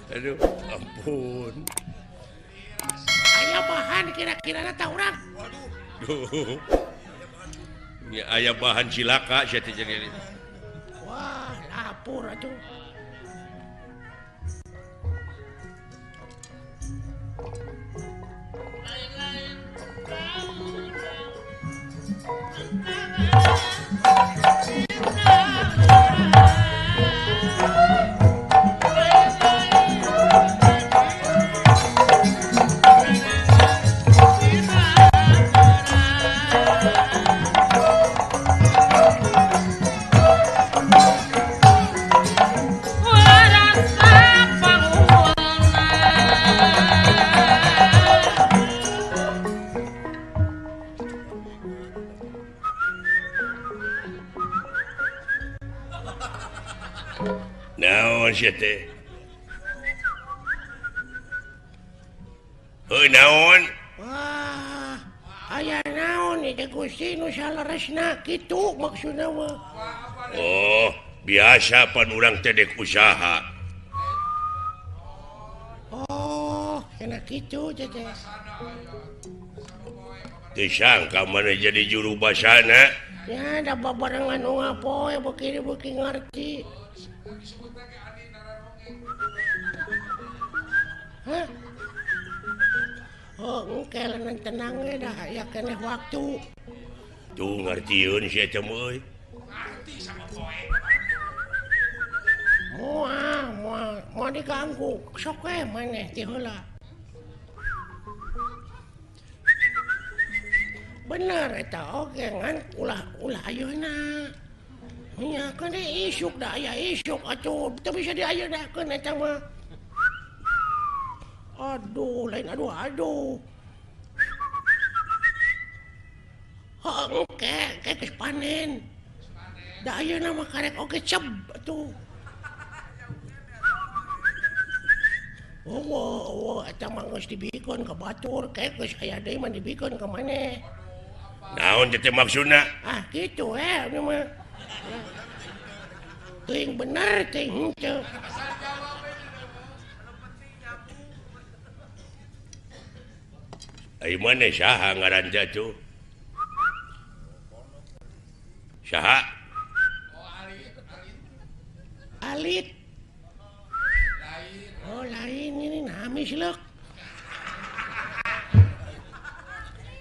Aduh, ampun. Aya bahan kira-kira na urang. Waduh. Ya aya bahan cilaka sia teh jadi. Wah, lapor atuh. Naon sia teh? Heuh naon? Wah, aya naon ieu Gusti nu saleresna kitu maksudna mah. Oh, biasa pan urang teh dek usaha. Oh, kena kitu teh. Teu sangka maneh jadi juru basana. Ya, da babarengan nu ngapoe beuki ngarti. Hah? Oh, engke leunang tenang we dah aya keneh waktu. Tuh ngartieun sia teh euy. Ngarti sama poe. Moal, moal, moal diganggu. Sok we maneh ti heula. Bener eta oge ngan ulah ayeuna. Nya kan isuk da aya isuk atuh teu bisa diayenakeun eta mah. Aduh, lain aduh aduh. Heuh, engke geus panen. Da ayeuna mah karek oge ceb atuh. Oh, eta mah geus dibikeun ka batur, ke geus aya deui mah dibikeun ka maneh. Naon teh maksudna? Ah, kitu we ieu mah. Teuing bener teuing henteu. Ai maneh saha ngaran teh atuh? Saha? Alit. Oh, lain ini nami sileuk.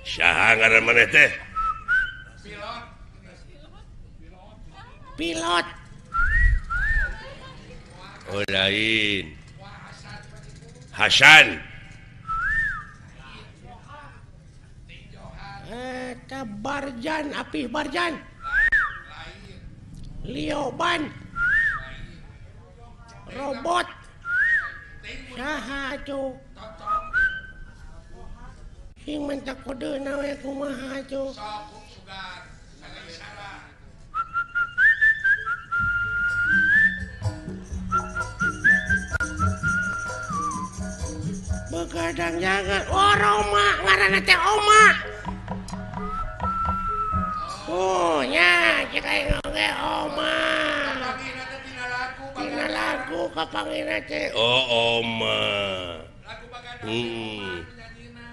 Saha ngaran maneh teh? Pilot. Pilot. Oh, lain. Hasan. Eta Barjan, Apih Barjan. Lioban. Robot. Saha atuh? Sing mentak kodeuna we kumaha atuh? Begadang jangan. Oh, Roma ngaranna teh Oma. Oh, nya cek aing oge Oma. Tina lagu kapangina teh. Oh, Oma.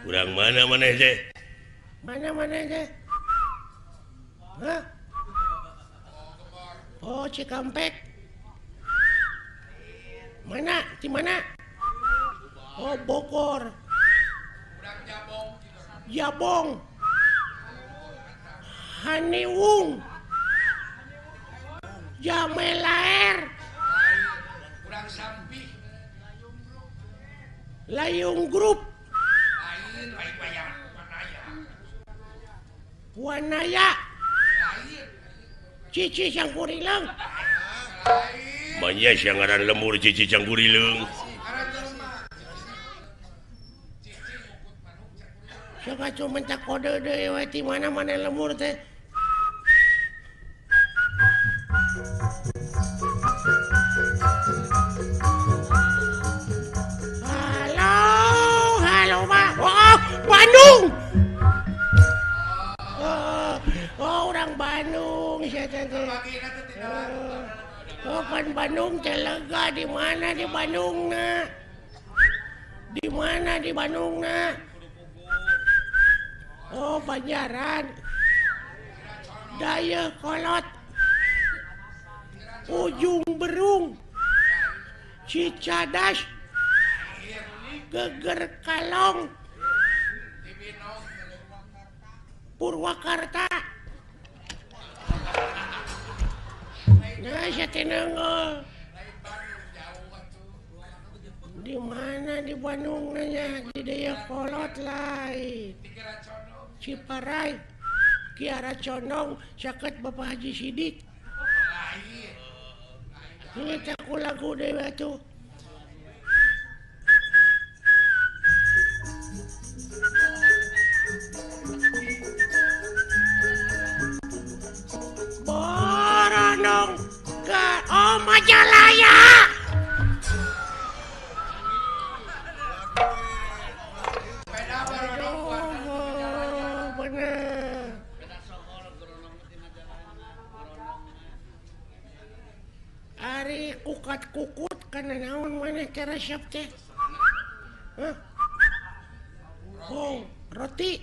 Urang mana maneh teh? Mana maneh teh? Hah? Oh, Cikampek. Mana? Di mana? Oh, Bogor. Jabong. Haniwung. Jamelaer. Layung Group. Wanaya. Cici Cangkurileung. Manya sia ngaran lemur Cici Cangkurileung. Sok atuh minta kode deui we ti mana-mana lemur teh. Halo, halo Pak. Oh, Bandung. Oh, orang Bandung sia teh. Oh, kan Bandung teh lega di mana di Bandungna? Di mana di Bandungna? Oh, Banjaran. Dayakolot. Ujung Berung. Cicadas. Geger Kalong. Purwakarta. Nah, saya tenang. Di mana di Bandung nanya di Dayakolot lain. Ciparai, Kiara Condong, saket Bapak Haji Sidik. Ini aku lagu dewa tuh. Boronong ke oh Majalaya. Ari kukat-kukut kana naon maneh teh resep teh? Hah? Oh, roti.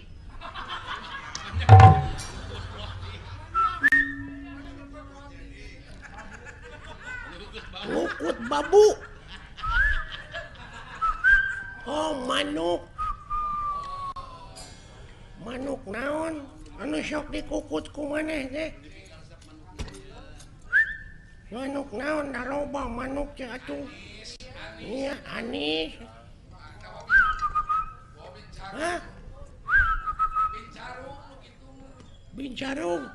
Kukut babu. Oh, manuk. Manuk naon? Anu sok dikukut ku maneh teh? Manuk naon daroba manuk teh atuh. Iya, anis. Hah? Bincarung.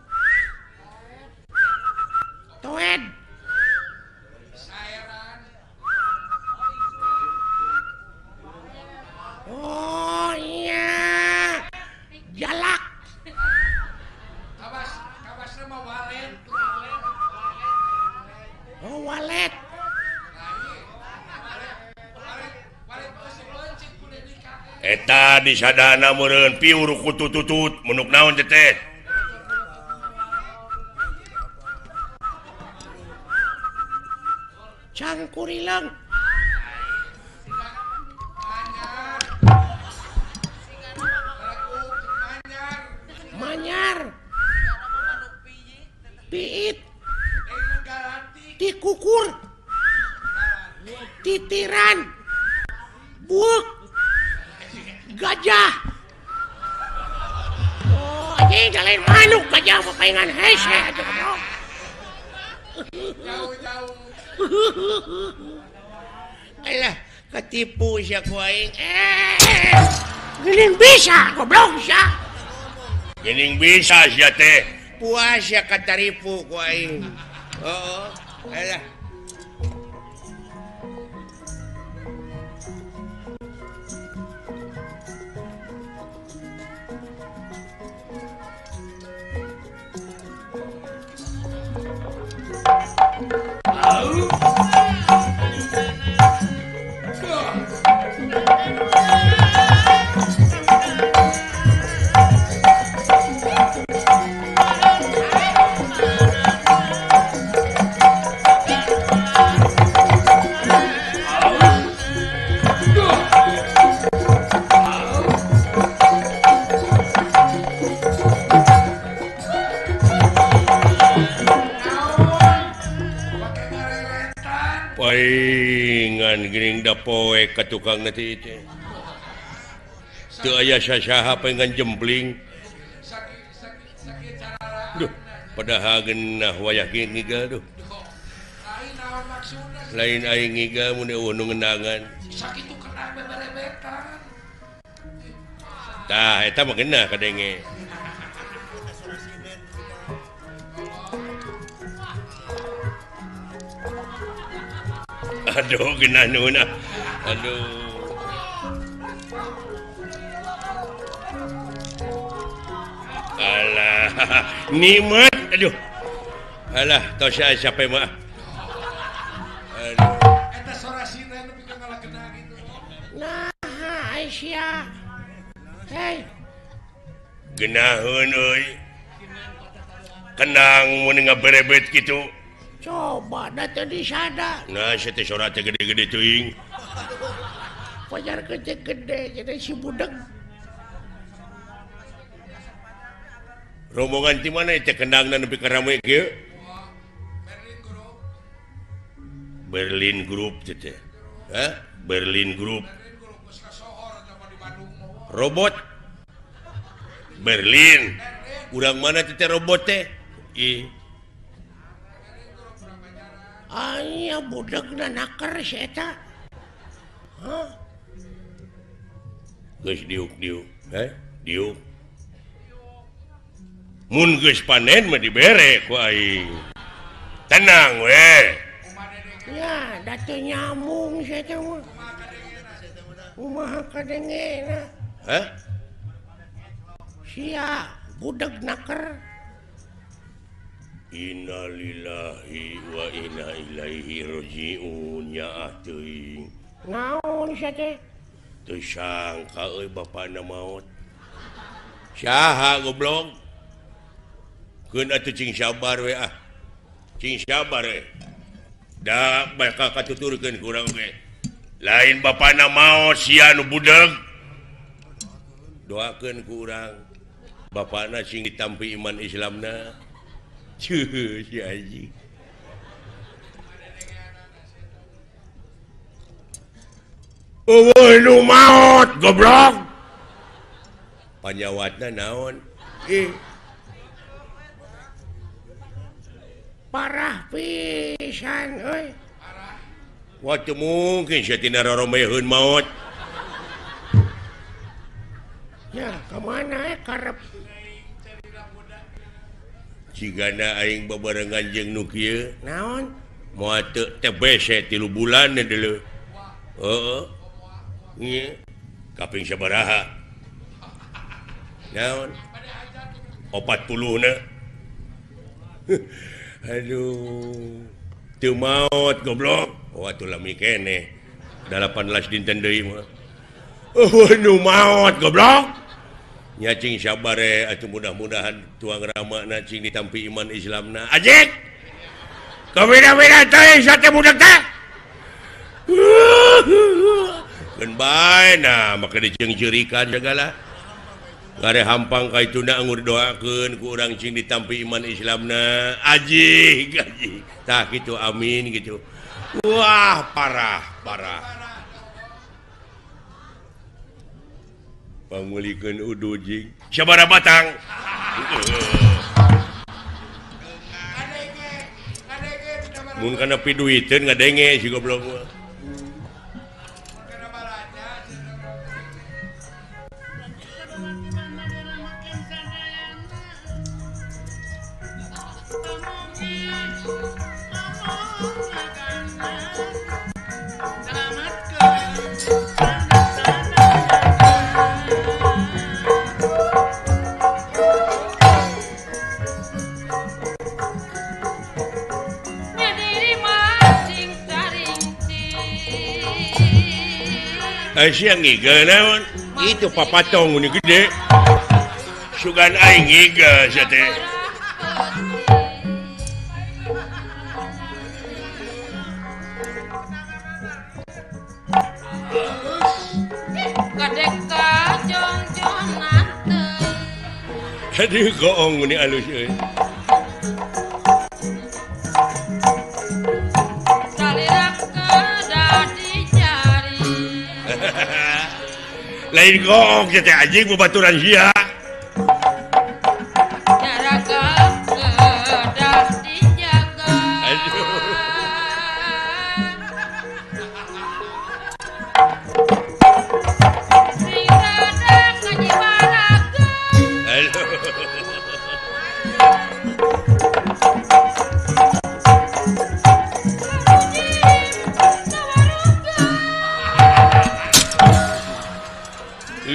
Toed. Oh iya. Jalak. Kawas, kawasna mah walet. Oh, walet. Eta di sadana meureun piur kutututut menuk naon teh. Cangkurileung. Manyar. Piit. Tikukur. Titiran. Buuk. Gajah. Oh, anjing lain manuk gajah mah paingan hese atuh goblok. Jauh-jauh. Alah, ketipu sia ku aing. Geuning bisa goblok sia. Geuning bisa sia teh. Puas sia kataripu ku aing. Heeh. Alah. Paingan geuning da poek ka tukang teh teh. Teu aya sasaha paingan jempling. Duh, padahal geunah wayah ge ngigal duh. Lain aing ngigal mun eueuh nu ngendangan. Sakitu kena beberebetan. Tah eta mah geunah kadenge. Aduh, genah nuhun ah. Aduh. Alah, nikmat. Aduh. Alah, tos aya sampai mah. Aduh. Eta sora siren nepi ka ngalagena gitu. Nah, Aisyah. Hei. Genaheun euy. Kenang mun ngaberebet kitu. Coba da teu disada. Nah, sia teh sora teh gede-gede teuing. Dipajarkeun teh gede jadi si budeg. Rombongan ti mana teh kendangna nepi ka rame kieu? Berlin Group teh. Hah? Berlin Group. Robot Berlin. Urang mana teh robot teh? Ih. Aya budegna naker si eta. Hah? Geus diuk-diuk, heh? Diuk. Mun geus panen mah dibere ku aing. Tenang we. Ya, da teu nyambung si eta mah. Kumaha kadengena? Hah? Sia budeg naker. Innalillahi wa inna ilaihi rajiun ya teuing. Naon sia teh? Teu sangka euy bapana maot. Saha goblok? Keun atuh cing sabar we ah. Cing sabar we. Da bakal katuturkeun ku urang ge. Lain bapana maot sia nu budeg. Doakeun ku urang. Bapana sing ditampi iman Islamna. Cuh, si anjing. Eueuh nu maot goblok. Panyawatna naon? Ih. Parah pisan euy. Wah teu mungkin sia tina roromeheun maot. Ya, ka mana karep? Cigana aing babarengan jeung nu kieu. Naon? Moal teu TBC 3 bulan deuleu. Heeh. Ieu kaping sabaraha? Naon? 40 na. Aduh. Teu maot goblok. Oh atuh lami keneh. 18 dinten deui mah. Oh nu maot goblok. Nya cing sabar atuh mudah-mudahan tuang ramana cing ditampi iman Islamna. Ajik. Kabeda-beda teh sate budak teh. Keun bae nah make diceungceurikan segala. Ngare hampang ka ituna anggur doakeun ku urang cing ditampi iman Islamna. Ajik, ajik. Tah kitu amin gitu. Wah, parah, parah. Pangulikeun udu jing sabaraha batang. Mun kana piduiteun ngadenge si goblok mah. Siang ngiga naon? Itu papatong ini gede. Sugan aing ngiga sia teh. Aduh goong ini alus euy. Lain goong teh anjing babaturan sia.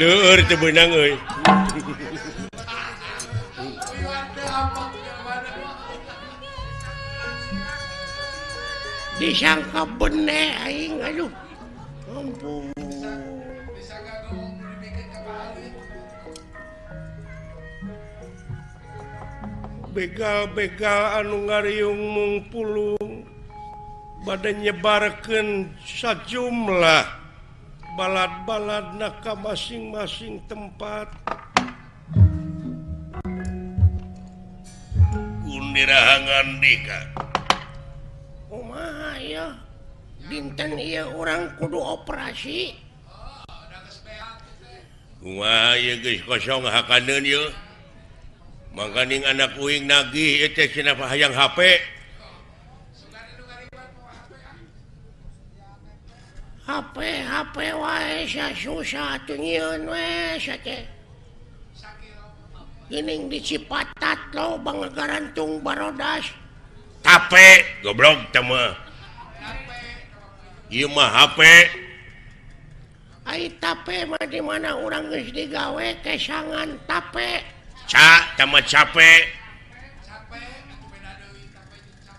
Leur teu beunang euy. Disangka bene aing aduh. Ampun. Begal-begal anu ngariung mung pulung bade nyebarkeun sajumlah Balad-balad naka masing-masing tempat. Undirahangan dika. Kumaha ieu? Dinten ieu urang kudu operasi. Kumaha ieu geus kosong hakaneun ieu. Mangkaning anak uing nagih ieu teh cenah hayang HP. HP HP wae susah atuh nyieun we sia teh. Geuning di Cipatat lo bangagarantung barodas. Tape goblok teh mah. Ieu mah HP. Ai tape mah di mana urang geus digawe kesangan tape. Ca teh mah cape.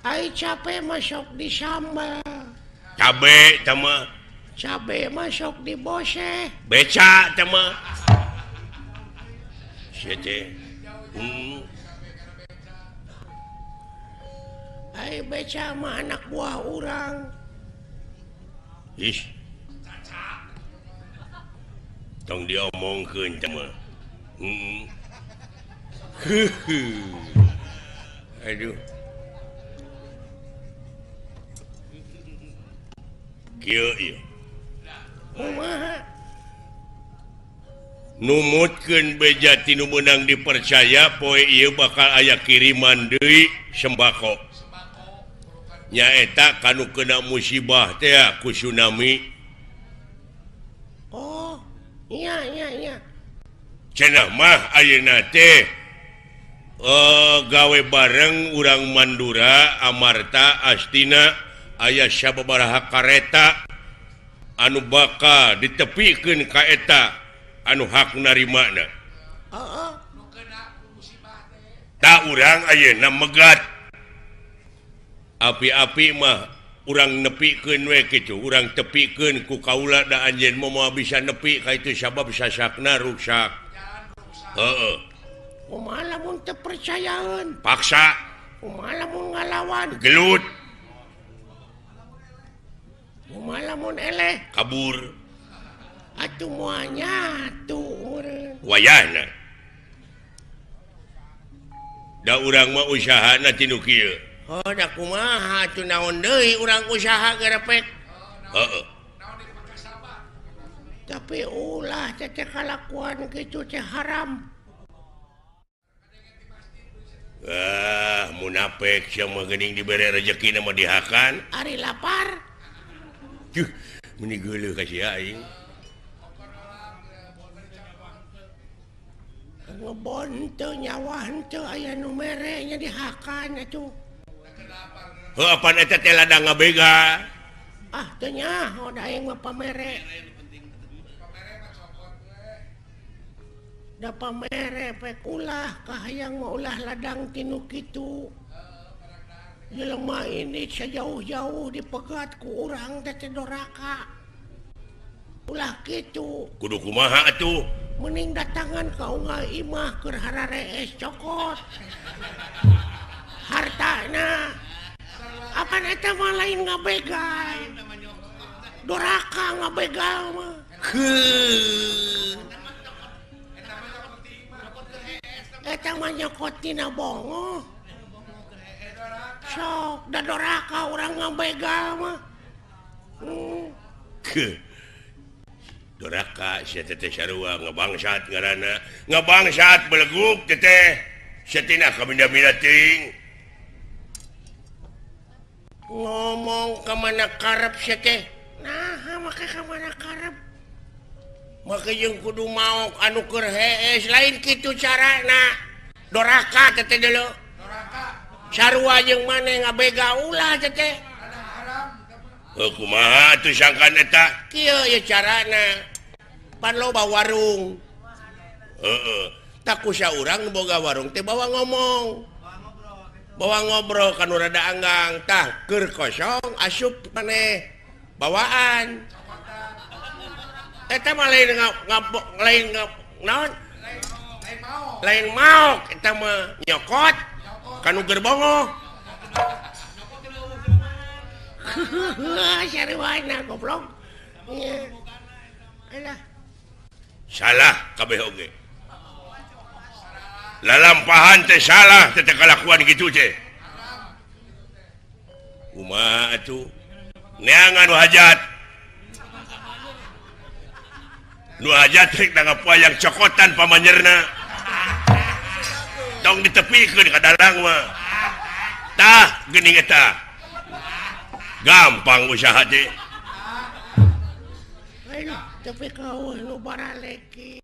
Ai cape mah sok disambel. Cabe teh mah. Cabe mah sok diboseh. Beca teh mah. Sia teh. Ai beca mah anak buah urang. Ih. Tong diomongkeun teh mah. Aduh. Kieu ieu. Kumaha? Numutkeun beja ti nu meunang dipercaya poe ieu bakal aya kiriman deui sembako. Nyaeta kanu kena musibah teh ku tsunami. Oh, iya iya iya. Cenah mah ayeuna teh gawe bareng urang Mandura, Amarta, Astina aya sababaraha kareta anu bakal ditepikeun ka eta anu hak narimana. Heeh. Ta urang ayeuna megat. Api-api mah urang nepikeun we kitu, urang tepikeun ku kaula da anjeun mah moal bisa nepi ka itu sabab sasakna ruksak. Heeh. Kumaha lamun teu percayaeun? Paksa. Kumaha lamun ngalawan? Gelut. Kumaha lamun eleh? Kabur. Atuh moal nyatu meureun. Wayahna. Da urang mah usahana ti nu kieu. Oh, da kumaha atuh naon deui urang usaha gerepek. Heeh. Tapi ulah teh kalakuan kitu teh haram. Ah, munafik sia mah geuning dibere rejekina mah dihakan. Ari lapar. Juh, meni geuleuh ka sia aing. Ngebon teu nyawa henteu aya nu mere nya dihakan atuh. Heuh, apan eta teh ladang ngabega. Ah, teu nyaho da aing mah pamere. Da pamere pek ulah kahayang mah ulah ladang tinu kitu. Jelema ini sejauh-jauh dipegat ku urang teh teh doraka. Ulah kitu. Kudu kumaha atuh? Mending datangan ka unggal imah keur hararees cokot. Hartana. Apan eta mah lain ngabegal. Doraka ngabegal mah. Heuh. Eta mah nyokot tina bongoh. Sok da doraka urang ngabegal mah. Doraka sia teh sarua ngabangsat ngaranna. Ngabangsat beleguk teh. Sia tina kabinda-binda teuing. Ngomong ka mana karep sia teh? Naha make ka mana karep? Make jeung kudu maok anu keur hees lain kitu carana. Doraka teh deuleu. Doraka. Sarua jeung maneh ngabega ulah teh teh. Heuh kumaha atuh sangkan eta? Kieu ye carana. Pan loba warung. Heeh. Tak kusa urang boga warung teh bawa ngomong. Bawa ngobrol kan rada anggang tah keur kosong asup maneh bawaan. Eta mah lain lain naon? Lain maok eta mah nyokot kanu keur bongoh. Saruana goblok. Salah kabeh oge. Lalampahan teh salah teh kalakuan kitu teh. Kumaha atuh? Neangan nu hajat. Nu hajat rek nanggap wayang cokotan pamanyerna. Tong ditepikeun ka dalang mah. Tah geuning eta. Gampang usaha teh. Tapi kau nu baraleki.